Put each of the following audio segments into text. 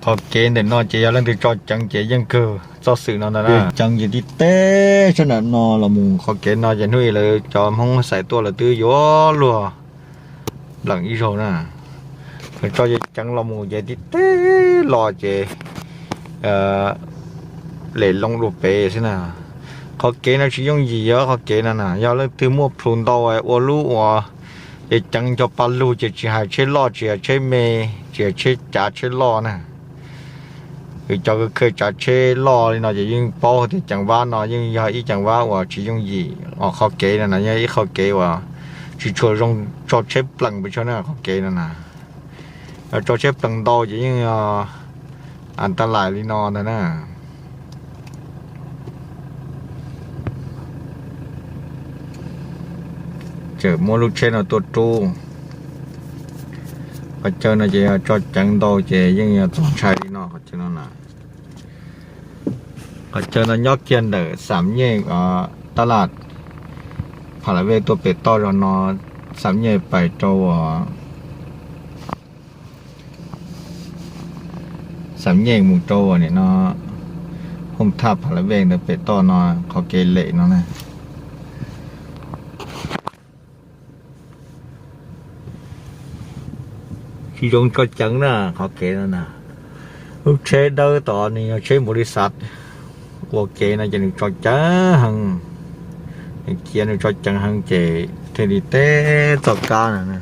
Qhov kev ntawm no ces yog leej twg tso ceev ces yeej kawg txoj xwm no ntag na. Ceev ces tib teb sab nram no los mus qhov kev no ces hnub ib lawv cov Hmoob xaiv tuaj lawv twb yuav luag npleem ib zaug na. Nws tso ceev los mus ces tib teb los ces lem loo dua pem xwb na. Qhov kev no tsis yooj yim os, qhov kev no na yog leej twg muaj plhus ntau ua lub uas ceev ceev cov pa lug ces tsis hais tsheb loj tsis hais tsheb me, tsis hais tsheb cav tsheb loj na. Cov khaws tsav tsheb loj li no ces yeej paub tias ceev vab no yeej yog ib ceev vab uas tsis yooj yim os. Qhov kev no na yog ib qhov kev uas tsis tshua zoo tso tsheb plees pes tsawg na qhov kev no na. Yog tso tsheb plees ntau ces yeej yog a ta lais li no ntag na. Tseem muab lub tsheb no tuaj rub. Qhov chaw no ces yog tso ceev ntau ces yeej yog txaus ntshai li no qhov chaw no na. Qhov chaw no nyob kiag ntawm Xam Nyej, tab laj Pha La Vej tuaj pem toj zog no, Xam Nyej pais rau Xam Nyej mus rau nim no Hooj Thaj Pha La Vej ntawd pem toj no, qhov kev lem no na. Tsis zoo tso ceev na qhov kev no na. Lub tsheb dawb tod nws yog tsheb npaum li xav ua kev no ces nws tso ceev heev, nws cia nws tso ceev heev ces thiaj li teb txoj kab no.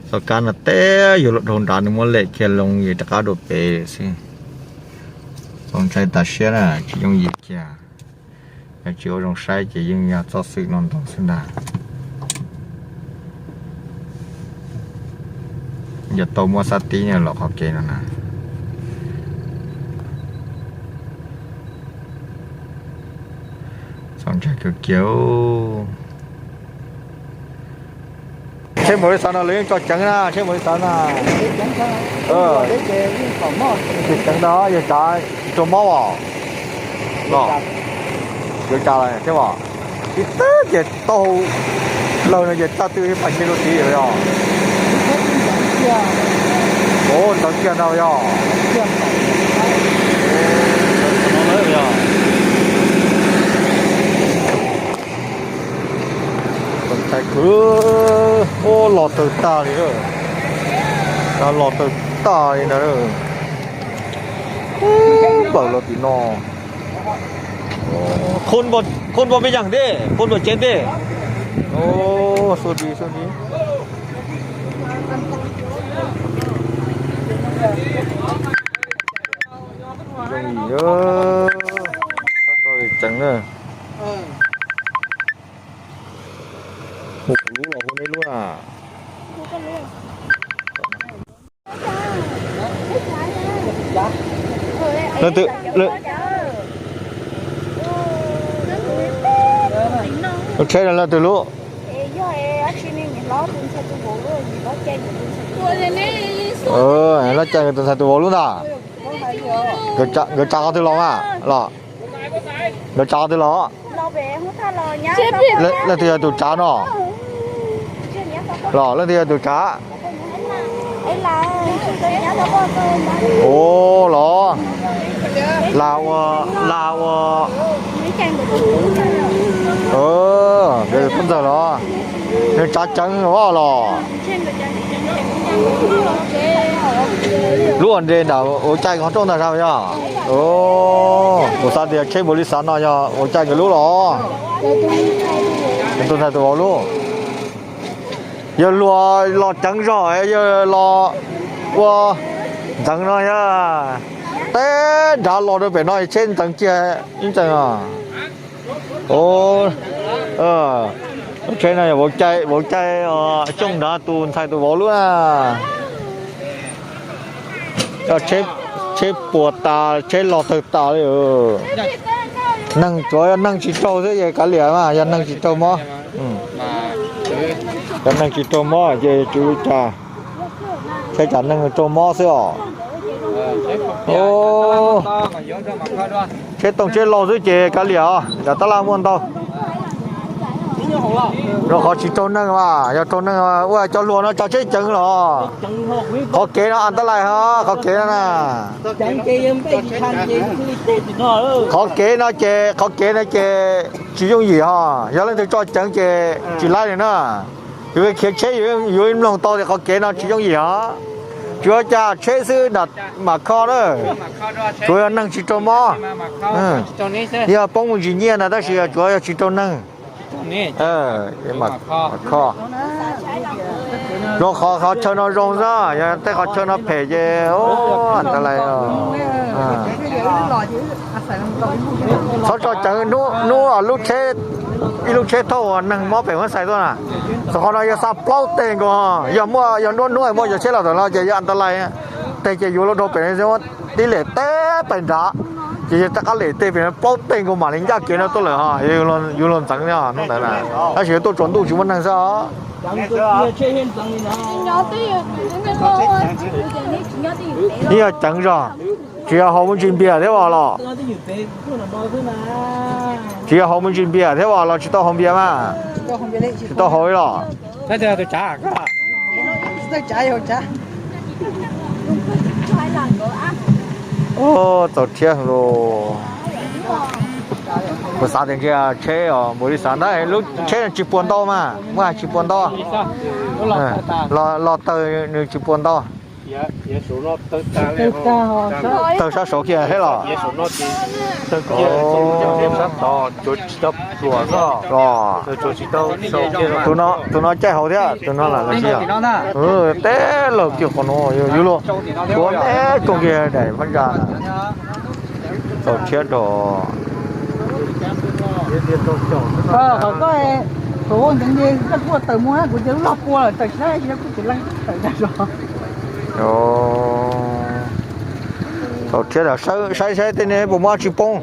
Txoj kab no teb yuav luag dhau nrad nws muab lem kiag loo yus rov qab dua pem xwb. Txaus ntshai tas siab na, tsis yooj yim kiag. Yog tsis ua zoo saib ces yeej yog txoj xwm no ntau xwb ntag. Yog tau muab xab tib los qhov kev no na. Txaus ntshai kawg kiag. Tsheb npaum li xav no lawv yeej tso ceev na, tsheb npaum li xav na. Tsis ceev ntag, yog tsav tsis tau mob os. No, yuav tsav lawm thiab os. Tib teb ces tau lawg no ces txaj twg pais kiag rau tid yog. Ntawd kiag ntag yog. Tais kwv, ua los tawg tag li, los tawg tag li ntag. Npawm los tim no. Khun npua peb yeeg thiab, khun npua ceev thiab. Xua di xua di. Zoo li, tseev na. Hu kuv lub los hu neb lub na. Leej twg, lub tsheb no leej twg lub? Lub caij tus ntxhais tus vauv lub ntag. Nkawd tsav qhov twg los mas los? Nkawd tsav qhov twg los? Leej twg yog tus tsav no? Los leej twg yog tus tsav? Ua los, las ua, las ua, nkawd tus tub ntxawg los, nws tsav ceev os los. Lub ua nres ntawm ua caij nkawd qhov rooj ntag yog? Kuv xav tias tsheb npaum li xav no yog ua caij nkawd lub los. Tus ntxhais tus vauv lub. Yog luag los ceev zog, yog los ua ntxeev no yog teb nrad los rau pem no tsheb ntxeev kiag ib ntxees os. Tsheb no yog vauv caij, vauv caij xyooj nrad tus ntxhais tus vauv lub na. Tsheb puas tas, tsheb los tawg tas li. Neeg tsuav yog neeg tsis raug xwb ces kav liam mas, yog neeg tsis raug mob. Yog neeg tsis raug mob ces tsis ua cas, tsheb tsam neeg raug mob xwb os. Tsheb tooj tsheb laug xwb ces kav liam os, yav tab laj muaj ntau. Rau qhov tsis raug neeg mas, yog raug neeg ua cov hluas no tso tsheb ceev los. Qhov kev no antalais hos, qhov kev no na. Qhov kev no ces, qhov kev no ces tsis yooj yim hos, yog leej twg tso ceev ces tsis laib li na. Yus khiav tsheb yuav mloog tau tias qhov kev no tsis yooj yim hos. Tsuav cas tsheb xwb mam kho na. Tsuav yog neeg tsis raug mob. Yog poob mus ntsis nyiaj ntag tab sis tsuav yog tsis raug neeg. Kho. Zoo qhov qhov chaw no zoo xwb, yog tej qhov chaw no phem ces antalais. Txhob tso ceev hnub, ib lub tsheb thauj neeg mob pem Huab Xais tuaj na. Txog qhov no yog xa plaub teg nkaus, yog muaj, yog nruab hnub muaj cov tsheb los tom no ces yog antalais. Teg ces yuav luag dhau pem no, tib lem teb pem nrad, ces yog rov qab lem teg pem no plaub teg nkaus mam li ncaj kev no tuaj lawm hos, yuav luag ntxeev hnub ntawd na. Tab sis yuav tuaj tsaus ntuj tsis muaj neeg xwb os. Ib yog ceev zog, tsis yog haus me ntsis npias thiab os los? Tsis yog haus me ntsis npias thiab os los tsis tau haus npias mas? Tsis tau haus li los? Txaus rhiab lauj. Kuv xav tias ntshe tsheb os, npaum li xav ntag, lub tsheb tsis puas ntau mas, muab hais tsis puas ntau. Los tawg nws tsis puas ntau. Tawg sab saud kiag thiab los? Tus no caij hauv thiab, tus no los tsis yog? Teb lawm kiag qhov no, yuav luag tuav me koog kiag daim phab ntsa. Txaus rhiab rau. Qhov koj, thaum ua ntxeev ces koj kuj tawm mus, kuv ces lub log pua lawm, tawm tsis tau, tsis tau kuj tsis leej tawm tag zog. Txaus rhiab, saib saib tej ne puas muab tsis poob.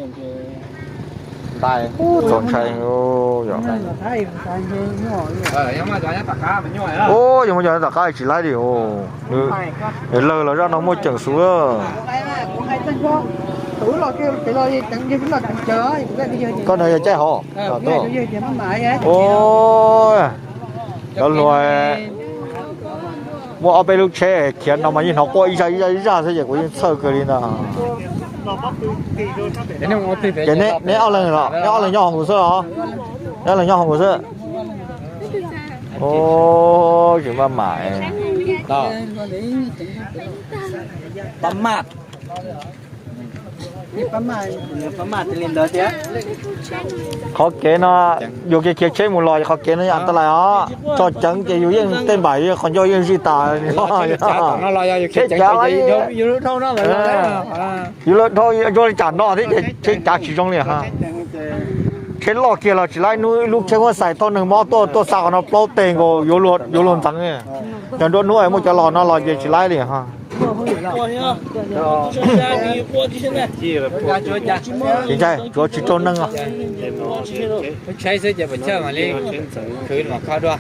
Txaus ntshai. Ub, yog muab cov tom qab tsis laib li. Lawg los zaj no muaj ceem xus. Koj no yog caij hauv. Cov hluas, muaj ob peb lub tsheb khiav no mas yeej hnov quaj ib zaj ib zaj ib zaj xwb ces kuv yeej txhawj kawg li ntag. Ces neb ob leeg los, neb ob leeg nyob hauv kuv xwb los? Neb ob leeg nyob hauv kuv xwb. Tsis maj mam. Qhov kev no, yuav kev khiav tsheb mus los qhov kev no yog antalais os. Tso ceev ces yus yeej tej npaim qhov ncauj yeej zij tas. Tsheb cav, yus lawv dhau ua li cas no thiab ces tsheb cav tsis zoo li. Tsheb loj kiag los tsis laib, hnub ib lub tsheb Huab Xais thauj neeg mob tuaj, tuaj xa qhov no plaub teg nkaus, yuav luag ntxeev. Cov nruab hnub muaj cov los no los ces tsis laib li. Tsis ntshai, tsuav tsis raug neeg os. Lub tsheb xwb ces pom chawj mam li khwv mam kho dua.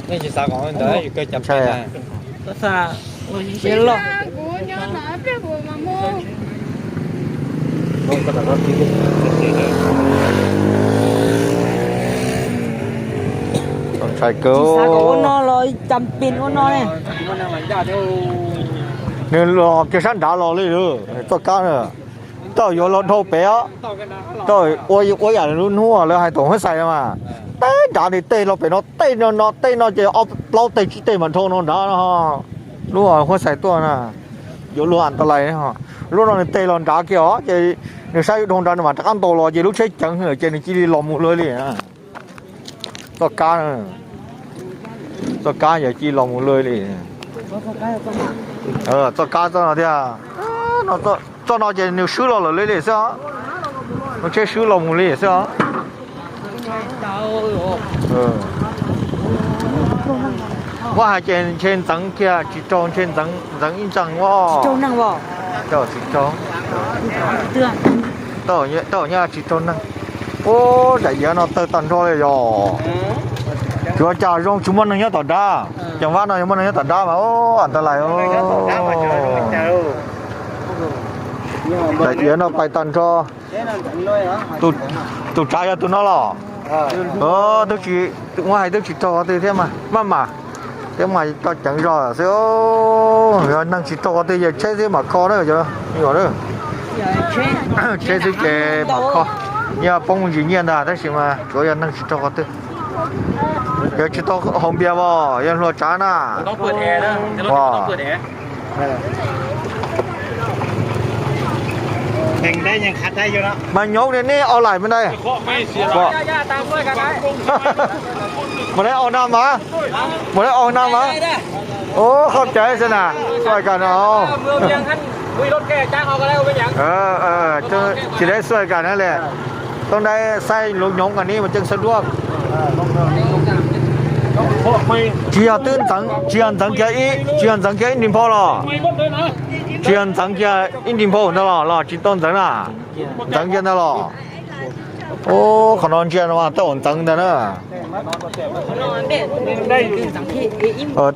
Nej tsis xav kom ntawd yus kawg cas pem na. Txaus ntshai kawg. Ua no los cas pem ua no ne. Nws los kiag sab nrad los li, txoj kab na. Tau yuav los dhau pem os. Tau ua yam lub hnub lawv hais tom Huab Xais mas, tej nrad nws tej los pem no, tej no no, tej no ces ob plaub teg tsib teg mas dhau no nrad no. Lub Huab Xais tuaj na, yuav luag antalais. Lub no nws tej los nrad kiag os, ces nws saib yuav dhau nrad nws mam rov qab ntaus los ces lub tsheb ceev lawm ces nws cia li los mus luag li. Txoj kab, txoj kab yog cia li los mus luag li. Txoj kab txoj no thiab. Txoj no ces nws swb los lawm li li xwb os. Lub tsheb swb los mus li xwb os. Muab hais ces ntshe ntxeev kiag tsis raug, ntshe ntxeev ib ntxees os. Tsis raug. Tau nyob tsis raug neeg. Ub, daim iav no tawg tag nrho li yog. Tsuav cas zoo tsis muaj neeg nyob tom nrad. Cov vaj no yog muaj neeg nyob tom dab mas, o, tas lais. Daim iav no pais tag nrho. Tus tsav yog tus no los? Twb tsis, muab hais twb tsis raug qhov twg thiab mas maj mam thiab mas tau ceev zog xwb. Yog neeg tsis raug qhov twg ces tsheb xwb mam kho na. Tsheb xwb ces mam kho. Nyiaj poob ntsis nyiaj ntag tab sis mas tsuav yog neeg tsis raug qhov twg. Yog tsis tau haus npias os, yog hluas tsav na. Mas nyob li nej online me dai. Mus lawm online mas. Ua qhov caiv xwb na. Xuaim kam no. Tsis lawv xuaim kam na li. Tau dai xaij lus nyoov kam ni mas ceeb xav duab. Tsis yog twb ntxeev, tsis yog ntxeev kiag ib, tsis yog ntxeev kiag ib nrig nphau los? Tsis yog ntxeev kiag ib nrig nphau ntawd los, los tsis tau ntxeev na? Ntxeev kiag ntawd los? Ub, qhov no ntsia no mas tej zaum ntxeev ntag na. Tej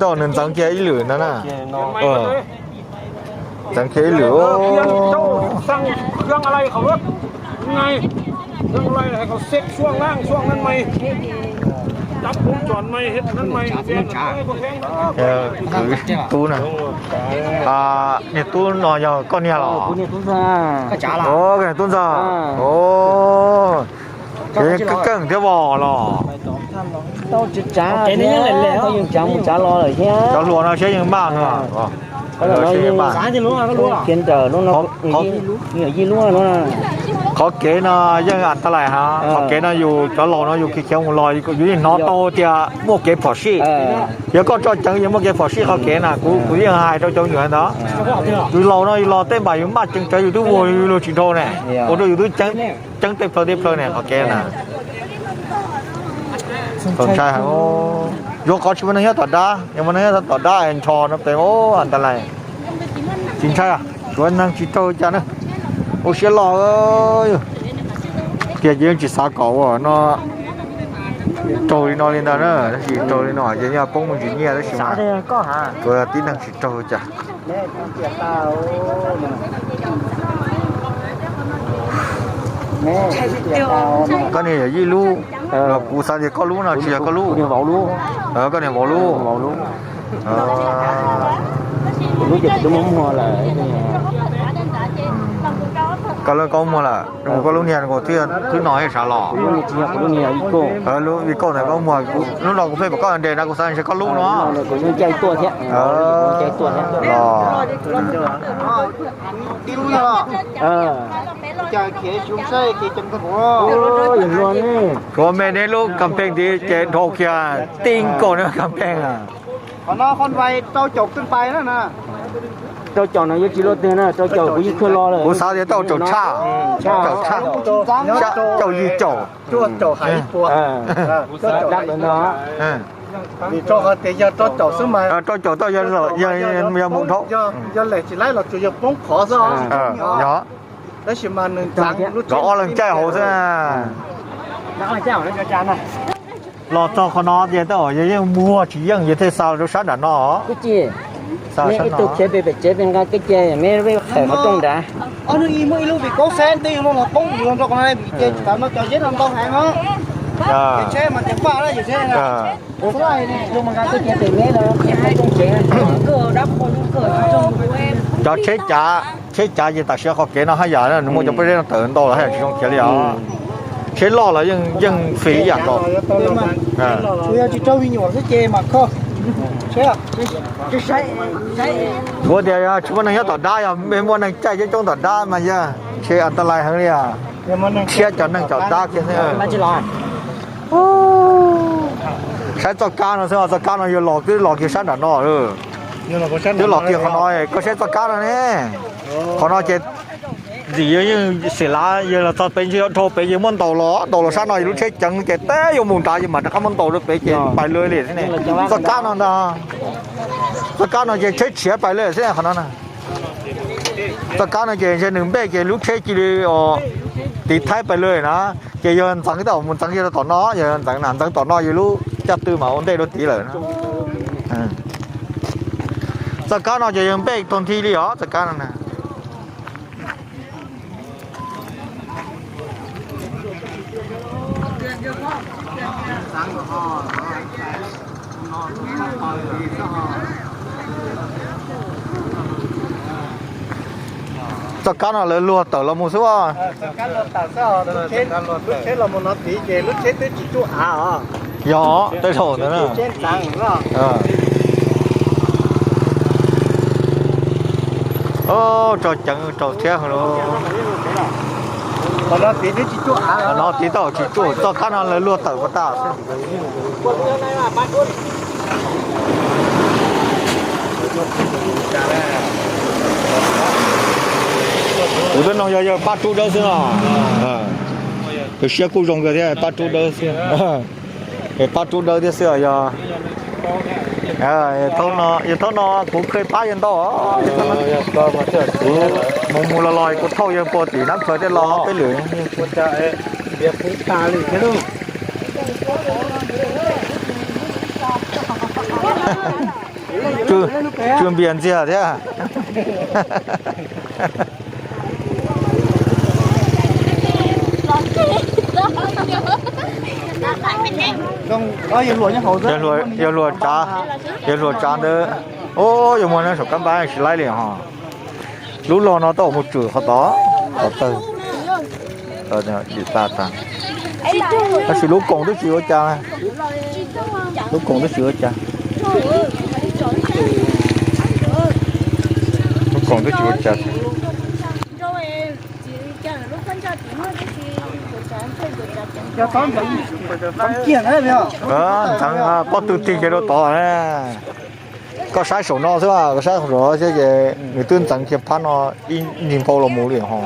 zaum nws ntxeev kiag ib lwm ntag na. Ntxeev kiag ib lwm. Kwv tub na. Niag tub no yog koj niag los? Niag tub ntxawg. Keej thiab vos los? Tau tsav, tau yeej tsav mus tsav los lawm thiab. Cov hluas no siab yeej maj no. Khiav nrawm lub no, yij lub no. Qhov kev no yeej tas lais ha, qhov kev no yus cov laus no yus khiav khiav mus los yus yeej hnov tau tias muaj kev phom sij. Yog koj tso ceev yus muaj kev phom sij qhov kev na, kuv, kuv yeej hais rau cov me nyuam ntawd. Yus laus no yus los tej npam yus maj ceev tsawv yus twb vuag luag tsis dhau ne, ua rau yus twb ceeb tej plhaw tej plhaw ne qhov kev na. Txaus ntshai heev. Yuav qhov tsis muaj neeg nyob tom dab, yog muaj neeg nyob tom dab nrho no pem, o, tas lais. Tsis ntshai, tsuav neeg tsis raug cas na. Ua siab loj. Tiag ces yeej tsis xav kom ua no raug li no li ntag na, tab sis raug li no ces yog poob me ntsis nyiaj tab sis mas tsuav tib neeg tsis raug cas. Koj niag yog yij lub, los kuv xav tias koj lub no tsis yog koj lub. Koj niag vauv lub. Koj lub, koj muag lawm, koj lub niag twb no ib sav los. Vij Kauj ntawd koj muag, hnub no kuv pheej pom koj nres na kuv xav ntshe koj lub no. Kuv me neb lub campaign tid ces dhau kiag tib nkaus neb campaign. Rau caum no yuav tsis luaj twg na, rau caum kuv yeej kawg lo lawm. Kuv xav tias tau caum tshaj, caum tshaj, caum yim caum. Rau caum tau yog mus dhau. Yog ob leeg caij hauv xwb. Los txog qhov no ces tej zaum yog yeej muag tsis yeej yog thiaj xa rau sab nram no. Ib tug khiav pem pem tsev pem nqa kev ces me qhov rooj nrad. Cov tsheb cav, tsheb cav ces tam sim qhov kev no haj yam nws muaj cov pob zeb no tawm ntau los haj yam tsis zoo khiav li os. Tsheb loj los yeej fim ib yam nkaus. Kuv tias yog tsis muaj neeg nyob tom dab, yog muaj neeg caij coob coob tom dab mas yog ntshe tas lais heev li os. Tshiab cov neeg tom dab kiag xwb. Saib txoj kab no xwb, txoj kab no yog los twb los kiag sab nram no. Twb los kiag qhov no, koj saib txoj kab no ne. Qhov no ces ntxim yog yeej sim lav yog los txog pem ntshe yuav dhau pem ces muab ntaus los, ntaus los sab no yog lub tsheb ceev ces teb yuav mus nrad ces mam rov qab muab ntaus rau pem ces pais lawm li xwb ne. Txoj kab no ntag, txoj kab no ces tsheb tshiav pais lawm xwb qhov no na. Txoj kab no ces ntshe nws npej ces lub tsheb cia li tiv thaib pais lawm na. Ces yog ntxeev tej zaum mus ntxeev kiag rau tom no, yog ntxeev na, ntxeev tom no yog lub caj tw mas ua ntej rau tid lawm na. Txoj kab no ces yog npej tag nthi li os, txoj kab no na. Txoj kab no lawv luag tawm los mus xwb. Lub tsheb los mus no tid ces lub tsheb twb tsis tsuj av os. Yog tej zaum ntawd na. Tso ceev rau thiab. Qhov no tid twb tsis tsuj av, qhov no tid tau tsis tsuj, txoj kab no lawv luag tawm puas tag. Kuv twb nug yog yawg Paj Rub Dawb xwb no. Tus siab kuj zoo kawg thiab, Paj Rub Dawb xwb. Paj Rub Dawb thiab xwb yog. Yog thaum no kuv kheev pab yawg ntau. Kuv mus mus los los kuv thauj yawg puag tim Nab Plhaws thiab los peb lwm. Tsw npias ntxiag thiab. Yawg hluas tsav, yawg hluas tsav ntawd. Yog muaj neeg saum kab npab tsis laib li ho. Lub log no tau mus tswm qhov tod, qhov tawg. Tab sis lub koom twb tsis ua cas, lub koom twb tsis ua cas, lub koom twb tsis ua cas. Ntxeev pob tw tig kiag rau tod. Koj saib saum no xwb, koj saib saum no xwb ces nws twb ntxeev kiag phab no ib ncig npau los mus li ho.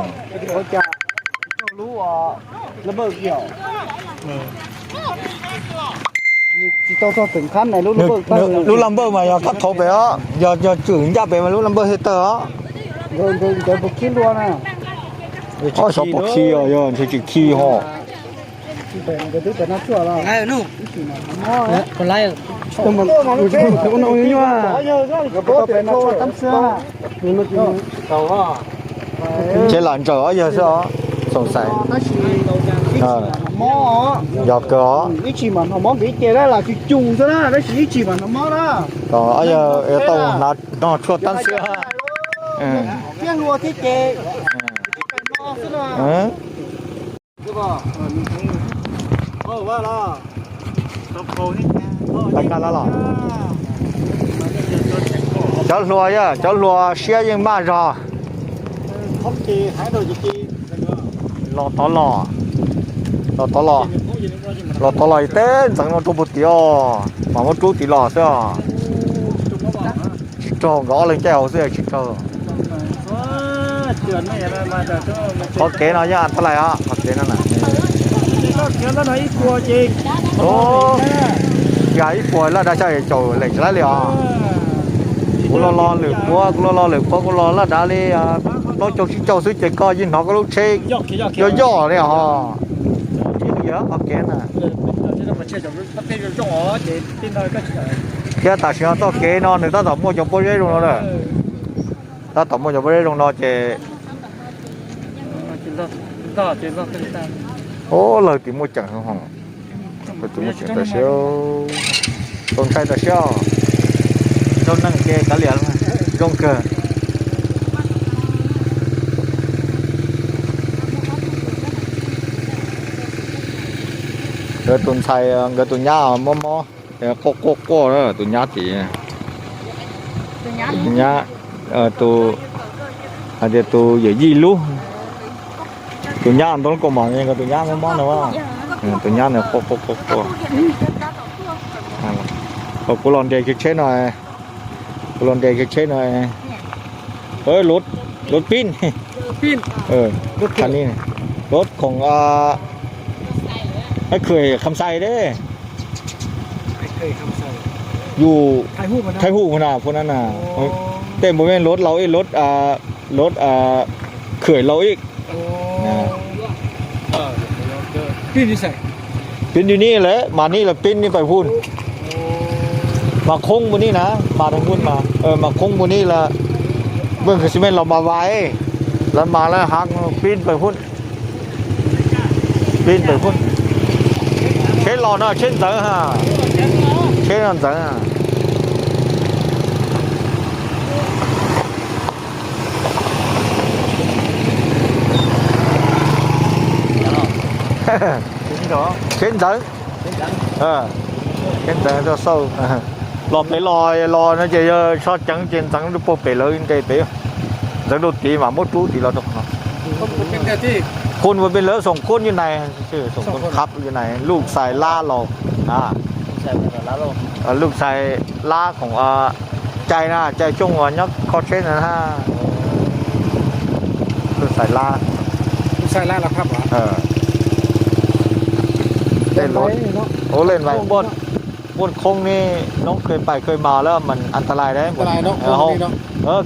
Lub laj npawj mas yog kab thauv pem os, yog yog tswm ncaj pem mas lub laj npawj thiaj tawg os. Ob xyov puas khi os, yog ntshe tsis khi ho. Ces lam ntsaws ob yawg xwb os, xoom xaiv. Yog kawg os. Ib tsis mas hnov mob nkiv ces dab los tsis cus xwb na, tab sis ib tsis mas hnov mob na. Ob yawg tau hnav no tshuaj tab xwb. Thiab hlua thiab ces cov hluas, cov hluas siab yeej maj zog. Los tod los, los tod los, los tod los teb ntxeev no rau puag tid os, mas muab rub tid los xwb os. Tsis raug, nkawd ob leeg caij hauv xwb tsis raug. Qhov kev no yeej tab lais os, qhov kev no na. Yog ib puas laj dab xyov caum leem tsis laib li os. Kuv los los lwm puav, kuv los los lwm puav, kuv los laj dav li plaub caug tsib caug xwb ces koj yeej hnov koj lub tsheb yoj yoj li os. Qhov kev na. Thiab tam sim no txoj kev no nws tab tom muaj cov pob zeb zoo no lawm. Tab tom muaj cov pob zeb zoo no ces lawg tim muaj ceem ho. Lawg tim muaj ceem tam sim, txaus ntshai tam sim. Zoo neeg ces kav liam, zoo kawg. Nkawd tus ntxhais, nkawd tus nyab mob mob, quaj quaj quaj, tus nyab tim, tus nyab, tus, hais tias tus yawm yij lub, tus nyab ntoo lub kaus mom, nkawd tus nyab mob mob no, tus nyab no quaj quaj quaj quaj. Kuv los nres kiag tsheb no, kuv los nres kiag tsheb no. Rov pin, rov khoom, kham xais deb. Yus thaij hum na, phua na na. Tej mus ven lov laus ib lov, lov khwm laus ib. Pib ni lawm mas ni lawm pib ni pais hun. Mas khoob mus ni na, mas khoob mus ni lawm, npawg khwv xi meej los mas vais, lawv mas lawv hav pib pawg hub, pib pawg hub. Tsheb los no tsheb ntxeev, tsheb no ntxeev. Tsheb ntxeev, tsheb ntxeev rau xauj. Los pem los los no ces yog tso ceev ces ntxeev rau puag pem lawv nres pem, ntxeev rau tid mas muab rub tid los rau qhov no. Khun puas peb lawv xoom khun ywj nais, xoom khun khab ywj nais, luj xais lab laus, luj xais lab khoom cai na, cai xyoo uas nyob kho tsheb ntawd na. Luj xais lab. Ua len vais, ua khoob ne, noob kheej pais kheej mas lawm mas an ta lais dab.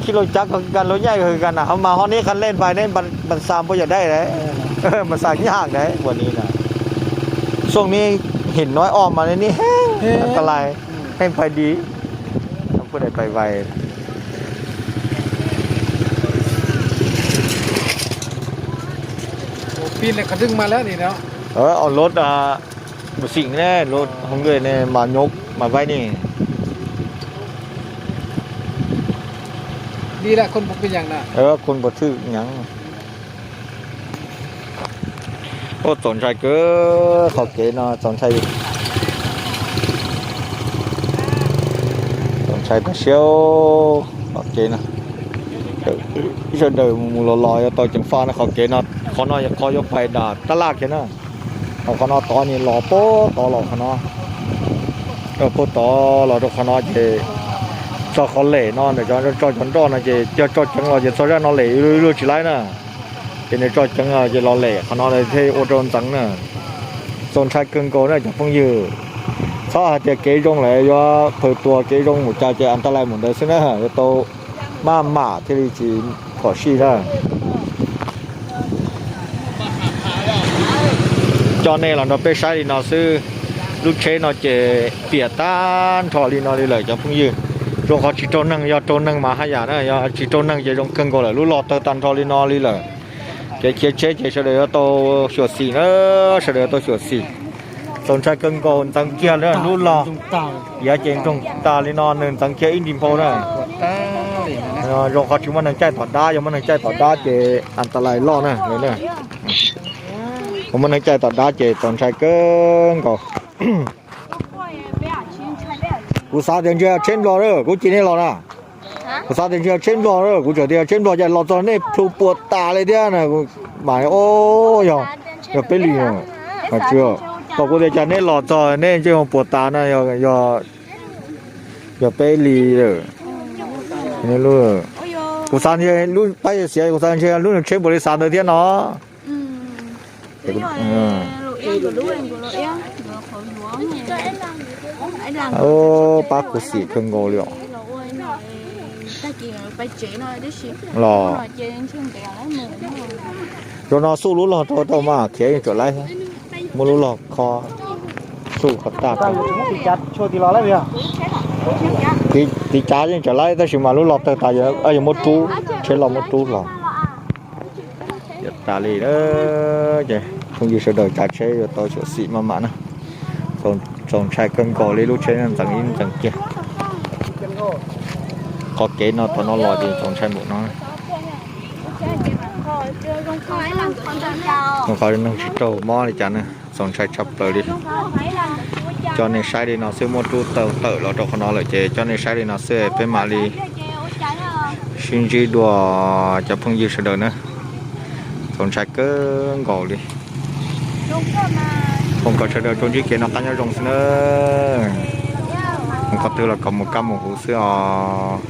Khij lus cav kag lub nyaij kag na, mas ho ne qha len vais ne, mas xa npuaj yam dai dab, mas xa nyaj dab ua ni na. Xyoo ne, him no o mas ne heev an ta lais, heev pais di, pais vais. Lub mus xim ne, lub hoo ne mas nyuj mas vaib ni. Khun puas thwj nyav. Ua txaus ntshai kawg qhov kev no, txaus ntshai, txaus ntshai tas siab qhov kev no. Ib sawv daws mus mus los los yuav tau ceev faj no, qhov kev no, qhov no yog qhov yuav pais dam tab laj kiag na. Qhov no tod ni los puag tod los qhov no, puag tod los rau qhov no ces txog qhov lem no ntawm tso cov nroj no ces yog tso ceev los ces txog zaj no lem luag tsis laib na. Ces nws tso ceev ces los lem qhov no thiaj ua rau ntxeev na. Txaus ntshai kawg nkaus na cov phooj ywg. Txhob hais tias kev zoo lawm yuav phaws tuag, kev zoo mus cas ces an ta lais mus ntawd xwb na, yuav tau maj mam thiaj li tsis phom sij na. Coj nej los nrog peb saib li no xwb. Lub tsheb no ces piam tag nrho li no li lawm cov phooj ywg. Rau qhov tsis raug neeg, yog raug neeg mas haj yam na, yog tsis raug neeg ces zoo kawg nkaus lawm, lub log tawg tag nrho li no li lawm. Kev khiav tsheb ces sawv daws yuav tau xyuam xim na, sawv daws yuav tau xyuam xim. Txaus ntshai kawg nkaus, ntxeev kiag lub log. Yav ces ntsoog tag li no nws ntxeev kiag ib nti nphau na. Zoo qhov tsis muaj neeg caij tom dab, yog muaj neeg caij tom dab ces an ta lais loj na. Muaj neeg caij tom dab ces txaus ntshai kawg nkaus. Kuv xav tias ntshe yog tsheb nplog lawm kuv cim nej los na. Kuv xav tias ntshe yog tsheb nplog lawm, kuv tseem tias yog tsheb nplog ces los txog nej plhu puas tas li thiab na. Mas o, yog, yog peb li, tsis, thaum kuv tias cas nej los txog nej ntsej muag puas tas na, yog, yog peb li lawm. Kuv xav ntshe lub pab xiav, kuv xav ntshe lub nws tsheb npaum li xav ntawd thiab no. Pab khuv xim kawg nkaus li os. Los, zaum no xuj lub log rau tau mas khiav yeej tsam laib, muab lub log kho, xuj kho tag. Tiv cav yeej tsam laib tab sis mas lub log tawg tas, yuav muab rub, tsheb los muab rub los. Tas li, ces phooj ywg sawv daws tsav tsheb yuav tau xyuam xim maj mam na. Txaus ntshai kawg nkaus li, lub tsheb ntxeev ib ntxeev kiag. Qhov kev no thaum no los ces txaus ntshai npaum no. Qhov neeg tsis raug mob li cas na, txaus ntshai tshaj plaws li. Coj nej saib li no xwb, muab rub tawm los rau qhov no lawm ces coj nej saib li no xwb, peb mam li sib ntsib dua cov phooj ywg sawv daws na. Txaus ntshai kawg nkaus li. Foom kom sawv daws tsuas ntsib kev noj qab nyob zoo xwb na. Mus qhov twg los kom mus kaj mus huv xwb os.